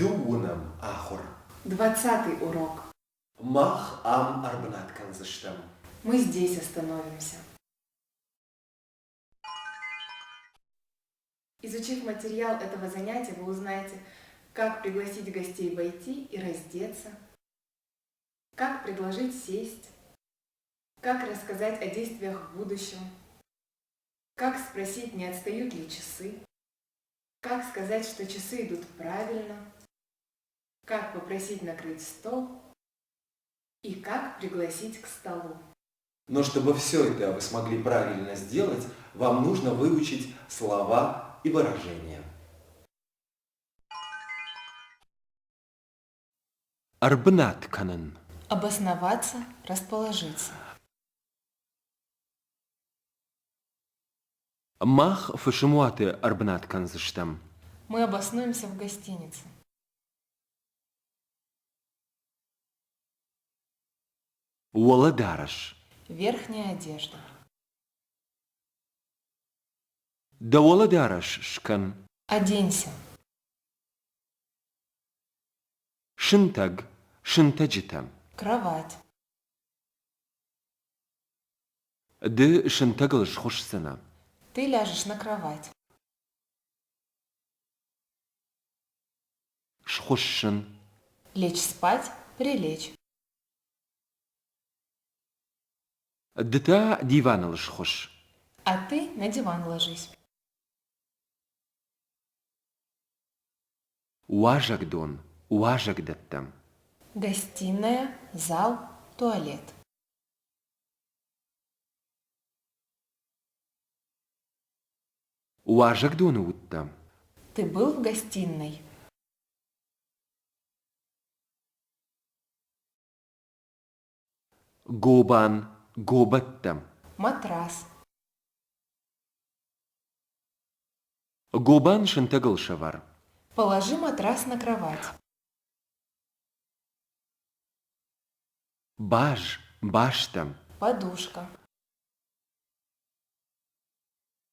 Дыууынӕм ахуыр. Двадцатый урок. Мах ам ӕрбынат кӕндзыстӕм. Мы здесь остановимся. Изучив материал этого занятия, вы узнаете, как пригласить гостей войти и раздеться, как предложить сесть, как рассказать о действиях в будущем, как спросить, не отстают ли часы, как сказать, что часы идут правильно, как попросить накрыть стол и как пригласить к столу. Но чтобы все это вы смогли правильно сделать, вам нужно выучить слова и выражения. Ӕрбынат кӕнын. Обосноваться, расположиться. Мах фысымуаты ӕрбынат кӕндзыстӕм. Мы обоснуемся в гостинице. Уӕлӕдарӕс. Верхняя одежда. Дӕ уӕлӕдарӕс скӕн. Оденься. Сынтӕг, сынтӕджытӕ. Кровать. Ды сынтӕгыл схуысдзынӕ. Ты ляжешь на кровать. Схуыссын. Лечь спать, прилечь. Ды та диваныл схуысс. А ты на диван ложись. Уазӕгдон, уазӕгдӕттӕм. Гостиная, зал, туалет. Уазӕгдоны уыдтӕ? Ты был в гостиной? Гобан, гобӕттӕ. Матрас. Гобан сынтӕгыл сӕвӕр. Положи матрас на кровать. Баз, базтӕ. Подушка.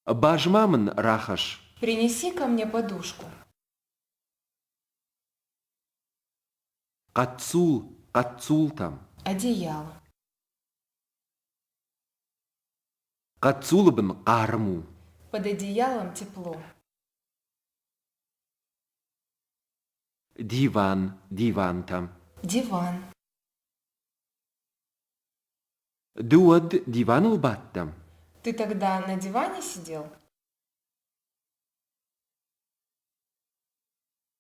Баз ма мын рахӕсс. Принеси ко мне подушку. Хъӕццул, хъӕццултӕ. Одеяло. Хъӕццулы бын хъарм у. Под одеялом тепло. Диван, дивантӕ. Диван. Ды уӕд диваныл бадтӕ? Ты тогда на диване сидел?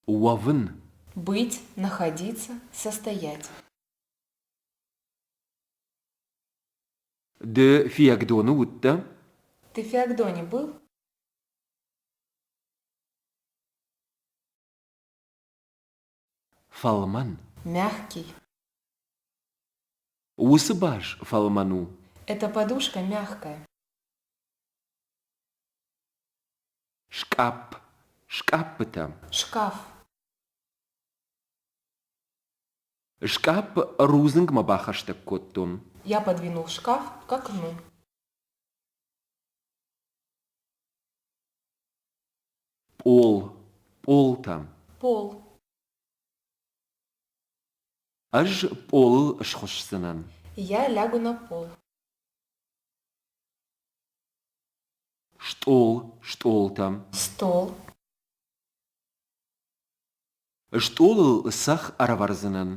Уӕвын. Быть, находиться, состоять. Ды Фиагдоны уыдтӕ? Ты в Фиагдоне был? Фӕлмӕн. Мягкий. Уыцы баз фӕлмӕн у. Эта подушка мягкая. Скъапп, скъаппытӕ. Шкаф. Скъапп рудзынгмӕ бахӕстӕг кодтон. Я подвинул шкаф к окну. Пъол, пъолтӕ. Пол. Ӕз пъолыл схуысдзынӕн. Я лягу на пол. Стъол, стъолтӕ. Стол. Стъолыл цӕхх ӕрӕвӕрдзынӕн.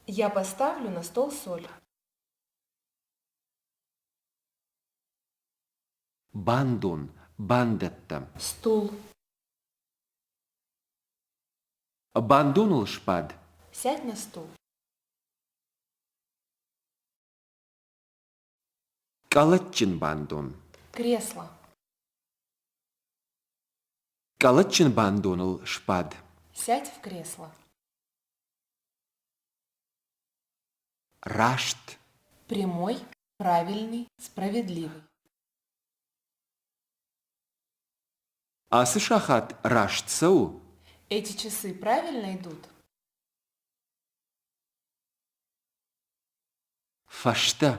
Я поставлю на стол соль. Бандон, бандӕттӕ. Стул. Бандоныл сбад. Сядь на стул. Къӕлӕтджын бандон. Кресло. Къӕлӕтджын бандоныл сбад. Сядь в кресло. Раст. Прямой, правильный, справедливый. Ацы сахат раст цӕуы? Эти часы правильно идут? Фӕстӕ.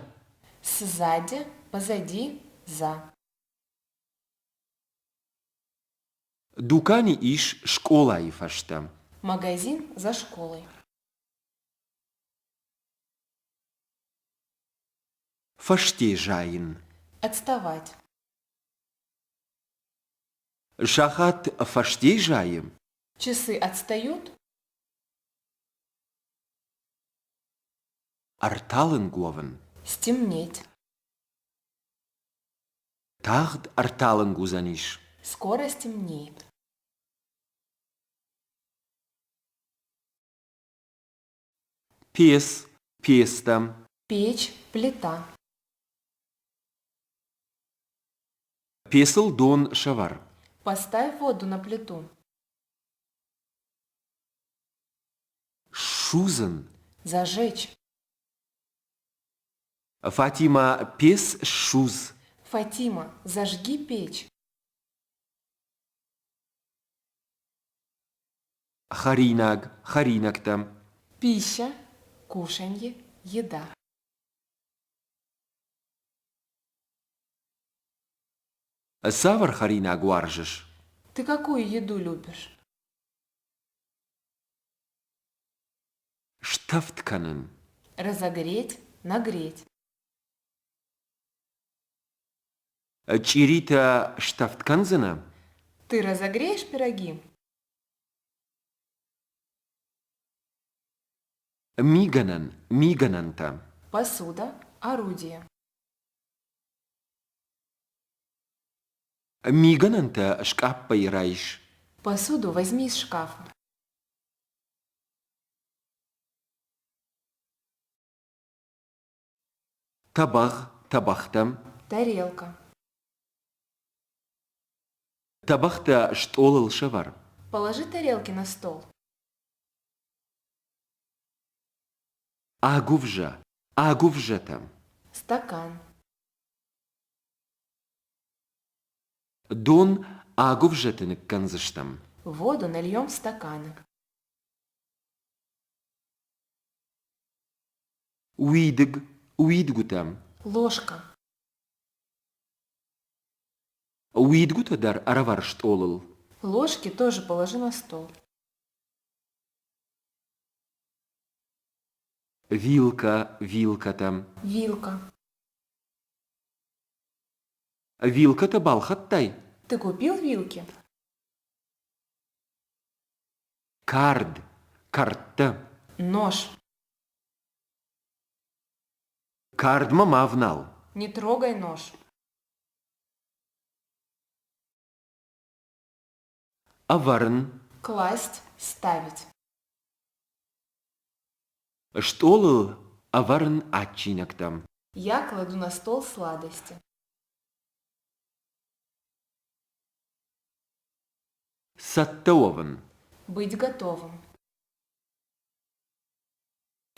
Сзади, позади, за. Дукани ис скъолайы фӕстӕ. Магазин за школой. Фӕсте зайын. Отставать. Сахат фӕсте зайы? Часы отстают? Ӕрталынг уӕвын. Стемнеть. Тагъд ӕрталынг уыдзӕнис. Скоро стемнеет. Пес, пестӕ. Печь, плита. Пецыл дон сӕвӕр. Поставь воду на плиту. Ссудзын. Зажечь. Фатимӕ, пец ссудз. Фатима, зажги печь. Хӕринаг, хӕринӕгтӕ. Пища, кушанье, еда. Цавӕр хӕринаг уарзыс? Ты какую еду любишь? Стӕвд кӕнын. Разогреть, нагреть. Чъиритӕ стӕвд кӕндзынӕ? Ты разогреешь пироги? Мигӕнӕн, мигӕнӕнтӕ. Посуда, орудие. Мигӕнӕнтӕ скъаппӕй райс. Посуду возьми из шкафа. Тӕбӕгъ, тӕбӕгътӕ. Тарелка. Тӕбӕгътӕ стъолыл сӕвӕр. Положи тарелки на стол. Агуывзӕ, агуывзӕтӕ. Стакан. Дон агуывзӕты ныккӕндзыстӕм. Воду нальем в стаканы. Уидыг, уидгуытӕ. Ложка. Уидгуытӕ дӕр ӕрӕвӕр стъолыл. Ложки тоже положи на стол. Вилкӕ, вилкӕтӕ. Вилка. Вилкӕтӕ балхӕдтай? Ты купил вилки? Кард, кӕрдтӕ. Нож. Кардмӕ ма внал. Не трогай нож. Ӕвӕрын. Класть, ставить. Стъолыл ӕвӕрын адджинӕгтӕ. Я кладу на стол сладости. Цӕттӕ уӕвын. Быть готовым.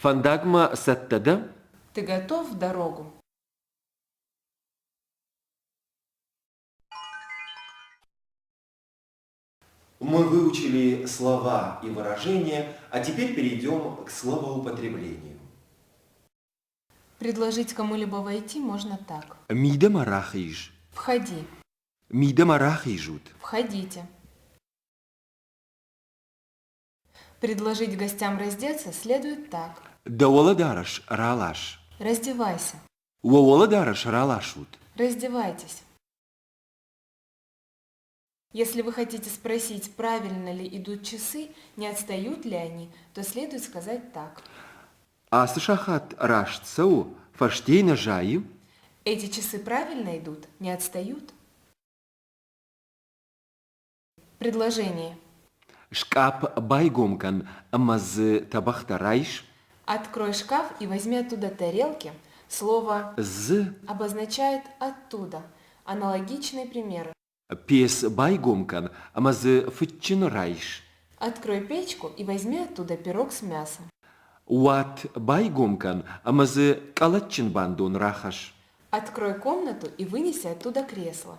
Фӕндагмӕ цӕттӕ дӕ? Ты готов в дорогу? Мы выучили слова и выражения, а теперь перейдем к словоупотреблению. Предложить кому-либо войти можно так. Мидӕмӕ рахиз. Входи. Мидӕмӕ рахизут. Входите. Предложить гостям раздеться следует так. Дӕ уӕлӕдарӕс ралас. Раздевайся. Уӕ уӕлӕдарӕс раласут. Раздевайтесь. Если вы хотите спросить, правильно ли идут часы, не отстают ли они, то следует сказать так. Ацы сахат раст цӕуы, фӕстейы нӕ зайы? Эти часы правильно идут, не отстают? Предложение. Скъапп байгом кӕн ӕмӕ дзы тӕбӕгътӕ райс. Открой шкаф и возьми оттуда тарелки. Слово Дзы обозначает «оттуда». Аналогичные примеры. Пец байгом кӕн ӕмӕ дзы фыдджын райс. Открой печку и возьми оттуда пирог с мясом. Уат байгом кӕн ӕмӕ дзы къӕлӕтджын бандон рахӕсс. Открой комнату и вынеси оттуда кресло.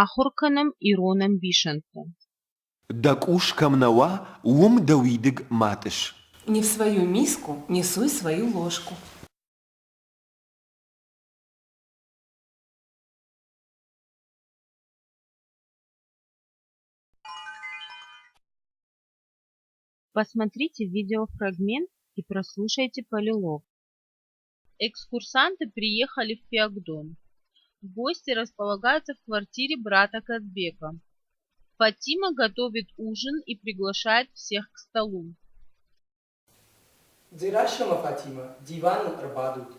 Ахуыр кӕнӕм ирон ӕмбисӕндтӕ. Дӕ къус кӕм нӕ уа, уым дӕ уидыг ма тъысс. Не в свою миску не суй свою ложку. Посмотрите видеофрагмент и прослушайте полилог. Экскурсанты приехали в Фиагдон. Гости располагаются в квартире брата Казбека. Фатима готовит ужин и приглашает всех к столу. Дзерассӕ ӕмӕ Фатимӕ диваныл ӕрбадут.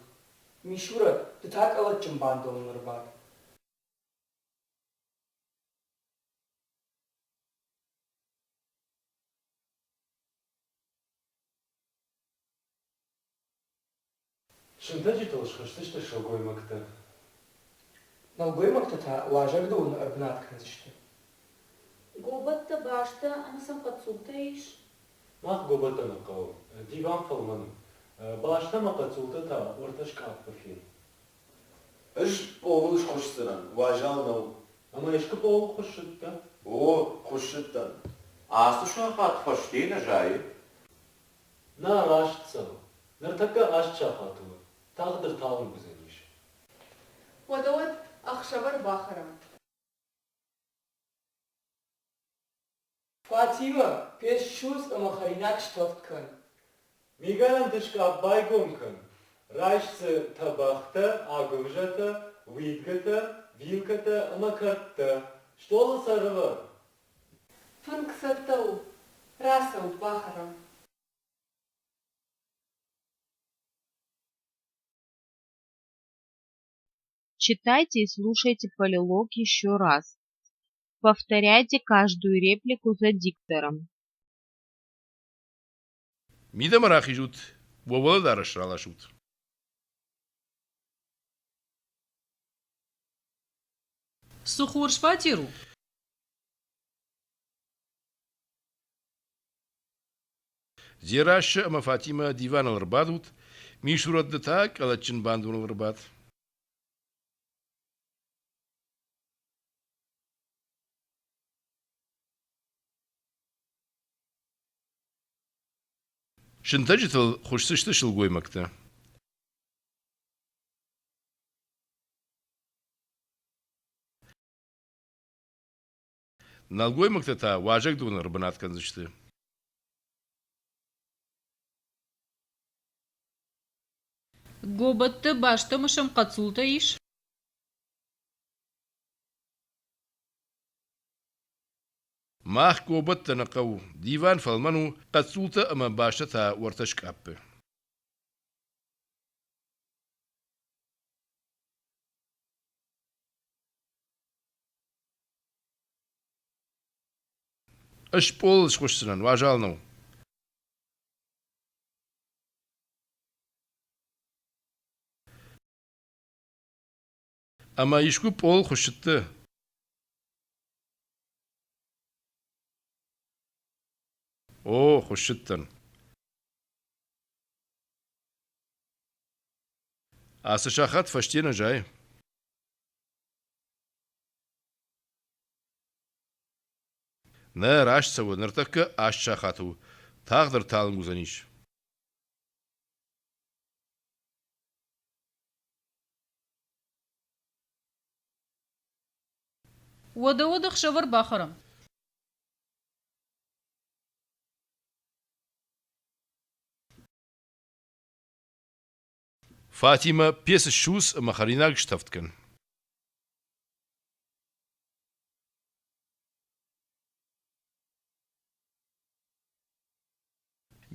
Мисурӕт, ды та къӕлӕтджын бандоныл ӕрбад. Сынтӕджытыл схызтысты сылгоймӕгтӕ. Нӕлгоймӕгтӕ та уазӕгдоны ӕрбынат кӕндзысты. Гобӕттӕ бӕстӕ ӕмӕ сӕм хъӕццултӕ ис? Мах гобӕттӕ нӕ хъӕуы. Диван фӕлмӕн у. Бӕстӕ ӕмӕ хъӕццултӕ та уӕртӕ скъаппы фен. Ӕз пъолыл схуысдзынӕн, уазал нӕу. Ӕмӕ искуы пъолыл хуыссыдтӕ? О, хуыссыдтӕн. Ацы сахат фӕсте нӕ зайы? Нӕ, раст цӕуы. Ныртӕккӕ аст сахаты у. Тагъд ӕрталынг уыдзӕнис. Уӕдӕ уӕд ӕхсӕвӕр бахӕрӕм. Фатимӕ, пец ссудз ӕмӕ хӕринаг стӕвд кӕн. Мигӕнӕнты скъапп байгом кӕн. Райс дзы тӕбӕгътӕ, агуывзӕтӕ, уидгуытӕ, вилкӕтӕ ӕмӕ кӕрдтӕ. Стъолы сӕ ӕрӕвӕр. Фынг цӕттӕ у. Рацӕут, бахӕрӕм. Читайте и слушайте полилог еще раз. Повторяйте каждую реплику за диктором. Мидӕмӕ рахизут, уӕ уӕлӕдарӕс раласут. Цы хорз фатер у! Дзерассӕ ӕмӕ Фатимӕ диваныл ӕрбадут, Мисурӕт ды та къӕлӕтджын бандоныл ӕрбад. Сынтӕджытыл хуысдзысты сылгоймӕгтӕ. Нӕлгоймӕгтӕ та уазӕгдоны ӕрбынат кӕндзысты. Гобӕтты бӕстӕм сӕм хъӕццултӕ ис? Мах гобӕттӕ нӕ хъӕуы, диван фӕлмӕн у, хъӕццултӕ ӕмӕ бӕстӕ та уӕртӕ скъаппы. Ӕз пъолыл схуысдзынӕн, уазал нӕу. Ӕмӕ искуы пъол хуыссыдтӕ? О, хуыссыдтӕн. Ацы сахат фӕсте нӕ зайы? Нӕ, раст цӕуы, ныртӕккӕ аст сахаты у. Тагъд ӕрталынг уыдзӕнис. Уӕдӕ уӕд ӕхсӕвӕр бахӕрӕм. Фатимӕ, пец ссудз ӕмӕ хӕринаг стӕвд кӕн.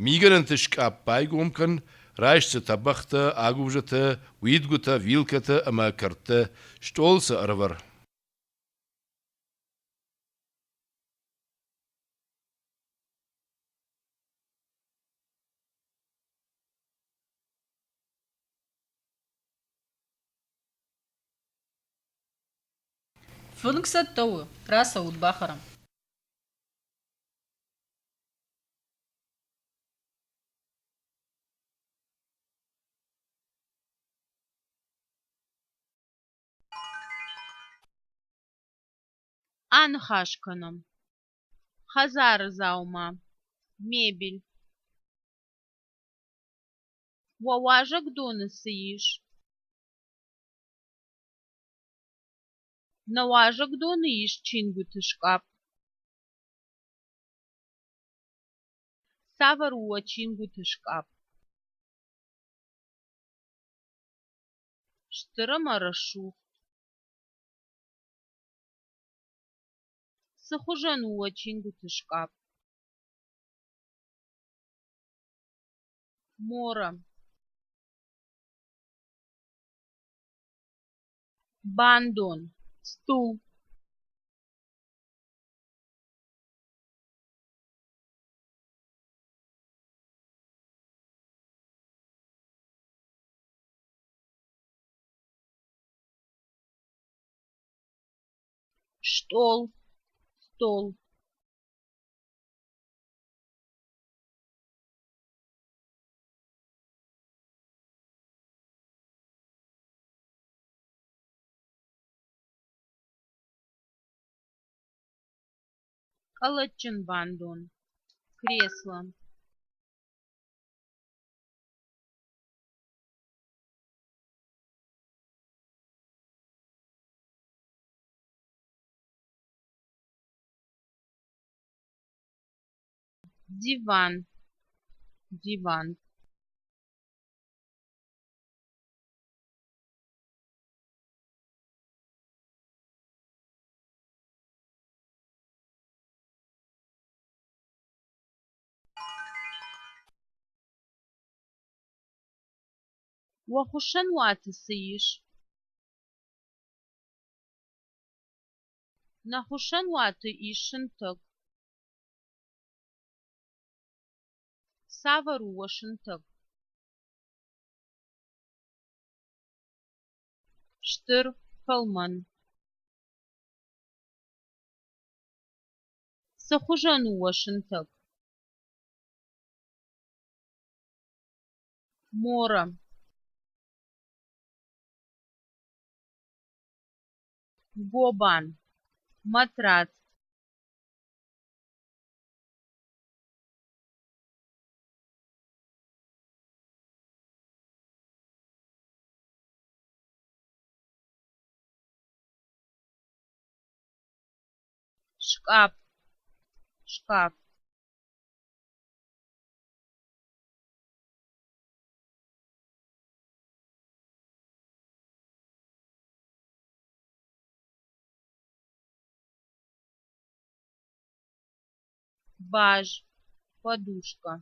Мигӕнӕнты скъапп байгом кӕн, райс дзы тӕбӕгътӕ, агуывзӕтӕ, уидгуытӕ, вилкӕтӕ ӕмӕ кӕрдтӕ, стъол сӕ ӕрӕвӕр. Фынг цӕттӕ у, рацӕут, бахӕрӕм. Аныхас кӕнӕм. Хӕдзары дзаума. Мебель. Уӕ уазӕгдоны цы ис? Нӕ уазӕгдоны ис чингуыты скъапп. Цавӕр у уӕ чингуыты скъапп? Стыр ӕмӕ рӕсугъд. Цы хуызӕн у уӕ чингуыты скъапп? Морӕ. Бандон, стул. Стъол, стол. Къӕлӕтджын бандон, кресло. Диван, диван. Уӕ хуыссӕн уаты цы ис? Нӕ хуыссӕн уаты ис сынтӕг. Цавӕр у уӕ сынтӕг? Стыр, фӕлмӕн. Цы хуызӕн у уӕ сынтӕг? Морӕ. Гобан. Матрац. Скъапп, шкаф. Баз, подушка.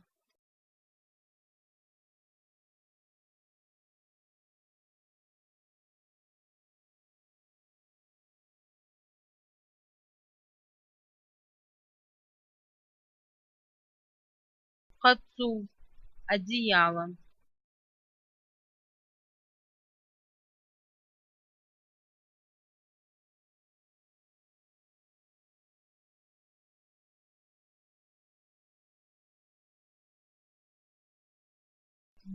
Хъӕццул, одеяло.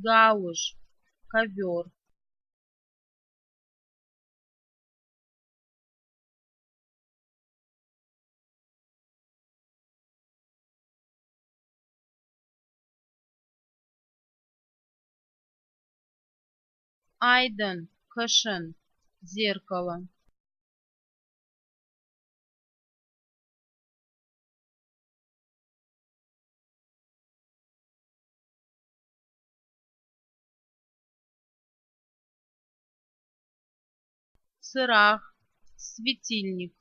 Гауыз, ковер. Айдӕн, кӕсӕн, зеркало. Цырагъ, светильник.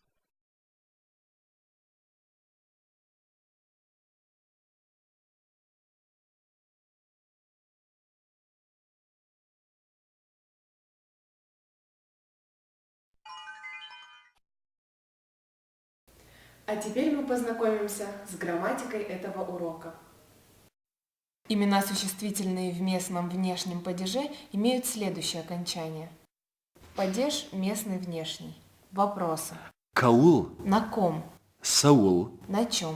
А теперь мы познакомимся с грамматикой этого урока. Имена существительные в местном внешнем падеже имеют следующее окончание. Падеж местный внешний. Вопросы. Кӕуыл? На ком? Цӕуыл? На чем?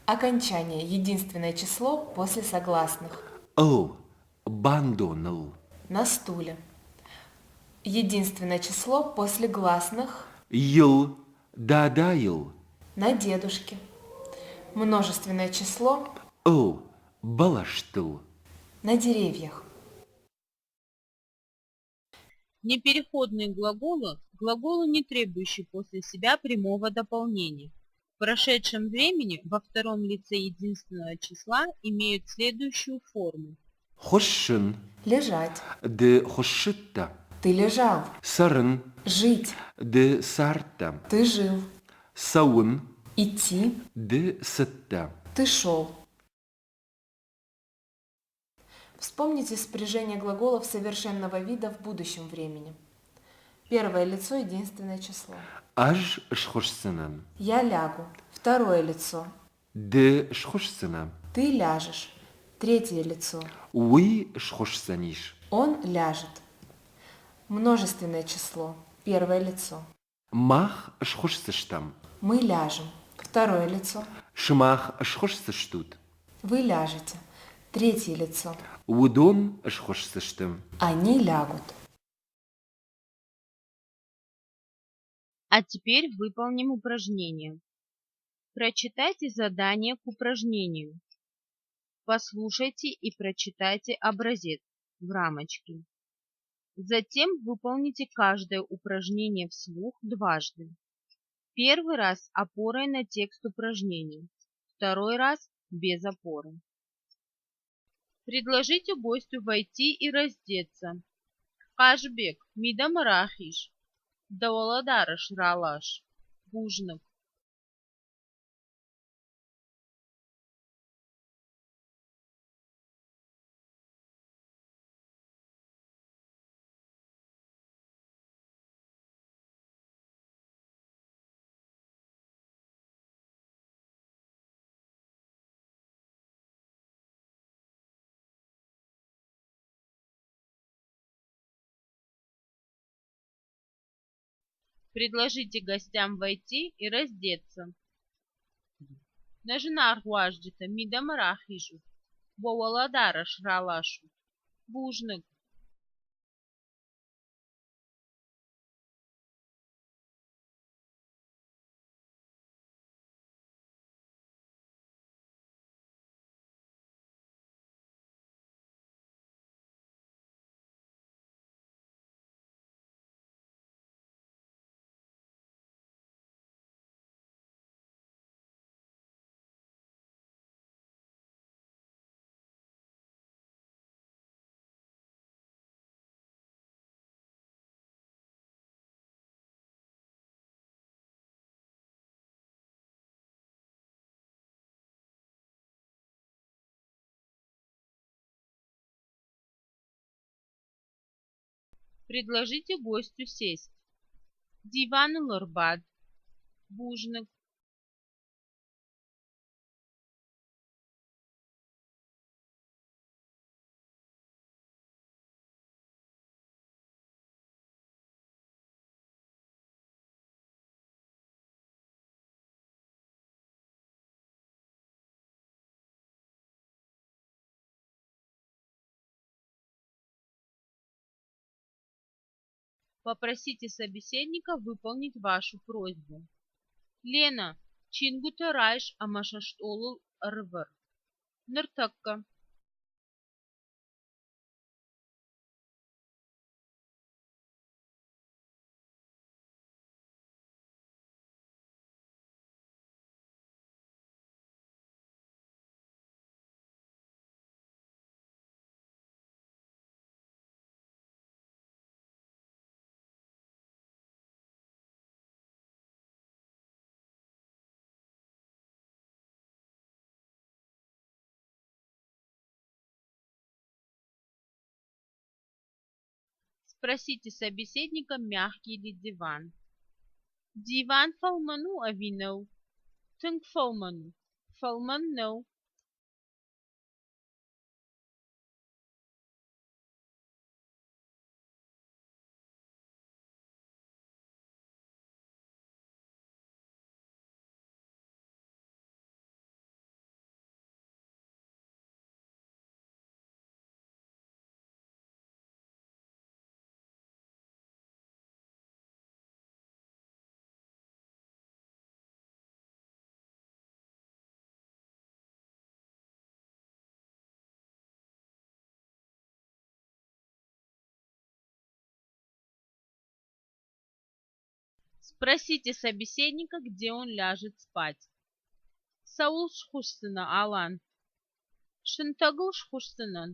Окончание. Единственное число после согласных. Ыл, бандоныл. На стуле. Единственное число после гласных. Йыл, дадайыл. На дедушке. Множественное число. Ыл, бӕлӕстыл. На деревьях. Непереходные глаголы – глаголы, не требующие после себя прямого дополнения. прошедшем времени во втором лице единственного числа имеют следующую форму. Хуыссын. Лежать. Ды хуыссыдтӕ. Ты лежал. Цӕрын. Жить. Ды цардтӕ. Ты жил. Цӕуын. Идти. Ды цыдтӕ. Ты шел. Вспомните спряжение глаголов совершенного вида в будущем времени. Первое лицо – единственное число. Ӕз схуысдзынӕн. Я лягу. Второе лицо. Ды схуысдзынӕ. Ты ляжешь. Третье лицо. Уый схуысдзӕнис. Он ляжет. Множественное число. Первое лицо. Мах схуысдзыстӕм. Мы ляжем. Второе лицо. Сымах схуысдзыстут. Вы ляжете. Третье лицо. Уыдон схуысдзысты. Они лягут. А теперь выполним упражнение. Прочитайте задание к упражнению. Послушайте и прочитайте образец в рамочке. Затем выполните каждое упражнение вслух дважды. Первый раз опорой на текст упражнения, второй раз без опоры. Предложите гостю войти и раздеться. Хъазбег, мидӕмӕ рахиз. Дӕ уӕлӕдарӕс ралас. Бузныг. Предложите гостям войти и раздеться. Нӕ зынаргъ уазджытӕ, мидӕмӕ рахизут. Уӕ уӕлӕдарӕс раласут. Бузныг. Предложите гостю сесть. Диваныл ӕрбад. Бузныг. Попросите собеседника выполнить вашу просьбу. Лена, чингуытӕ райс ӕмӕ сӕ стъолыл ӕрывӕр. Ныртӕккӕ. Спросите собеседника, мягкий ли диван. Диван фӕлмӕн у ӕви нӕу? Тынг фӕлмӕн у. Фӕлмӕн нӕу. Спросите собеседника, где он ляжет спать. Цӕуыл схуысдзынӕ, Алан? Сынтӕгыл схуысдзынӕн.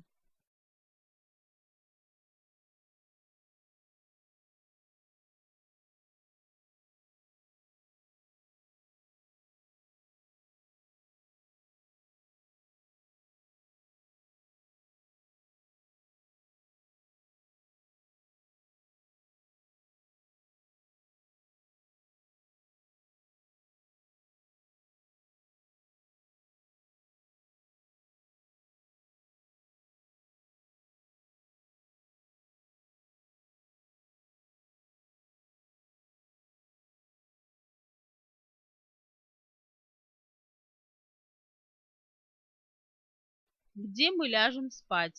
Где мы ляжем спать?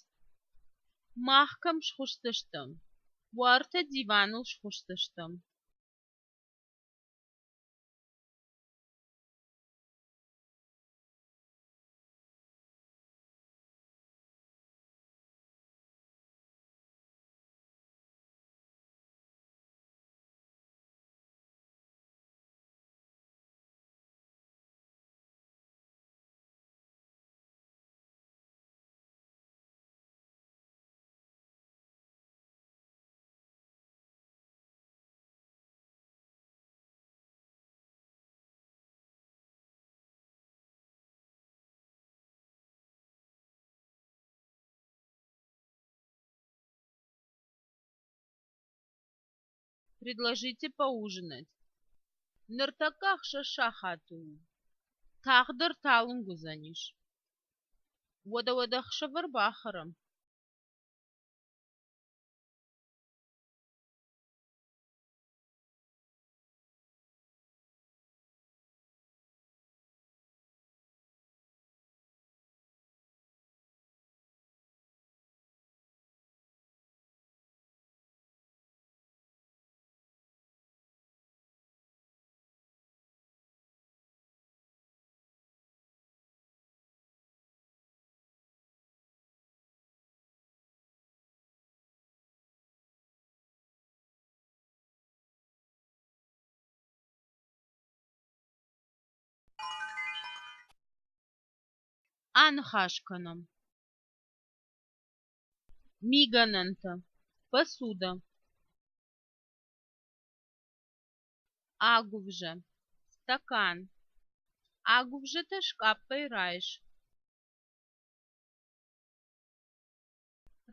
Мах кӕм схуысдзыстӕм? Уӕртӕ диваныл схуысдзыстӕм. Предложите поужинать. Ныртӕккӕ ӕхсӕз сахаты у. Тагъд ӕрталынг уыдзӕнис. Уӕдӕ уӕд ӕхсӕвӕр бахӕрӕм. Аныхас кӕнӕм. Мигӕнӕнтӕ. Посуда. Агуывзӕ. Стакан. Агуывзӕтӕ скъаппӕй райс.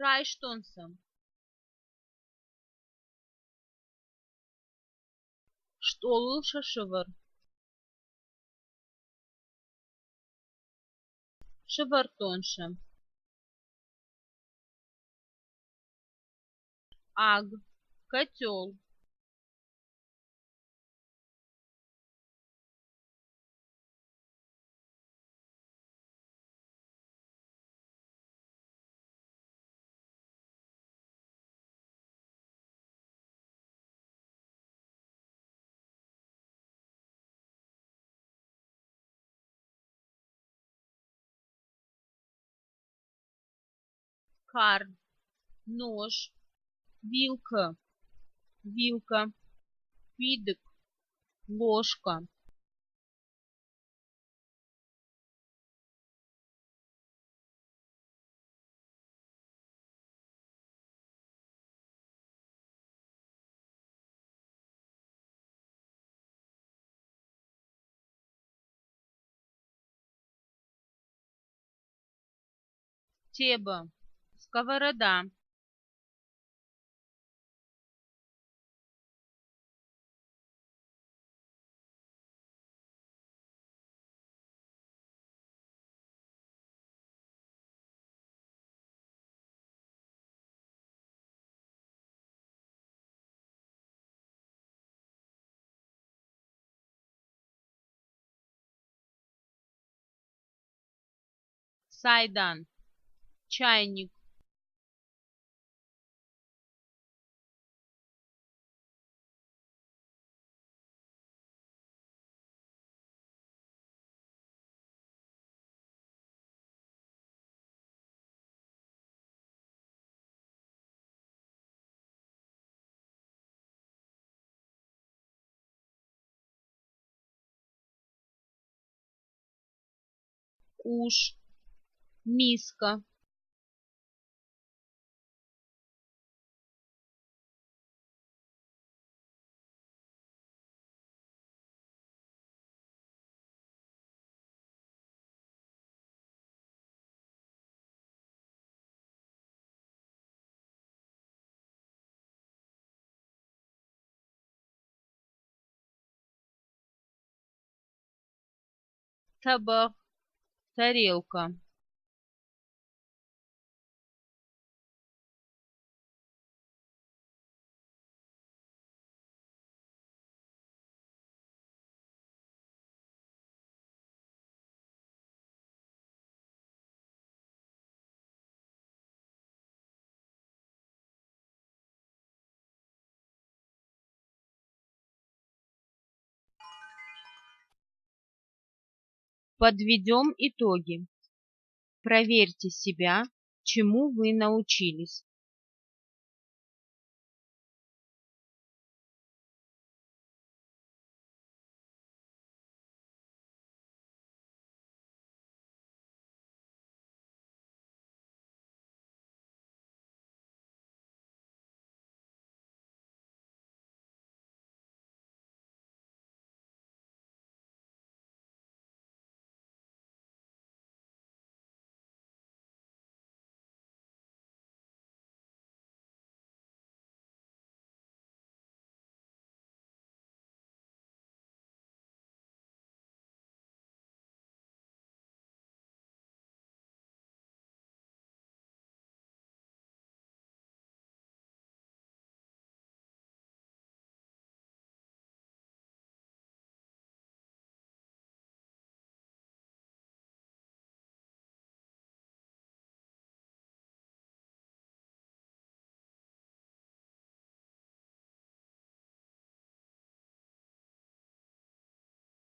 Райстон сӕ. Стъолыл сӕ сӕвӕр. Сӕвӕрдтон сӕ. Аг. Котел. Кард. Нож. Вилка. Вилка. Уидыг. Ложка. Тебӕ. Сковорода. Цайдан. Чайник. Къус, миска. Тӕбӕгъ, тарелка. Подведем итоги. Проверьте себя, чему вы научились.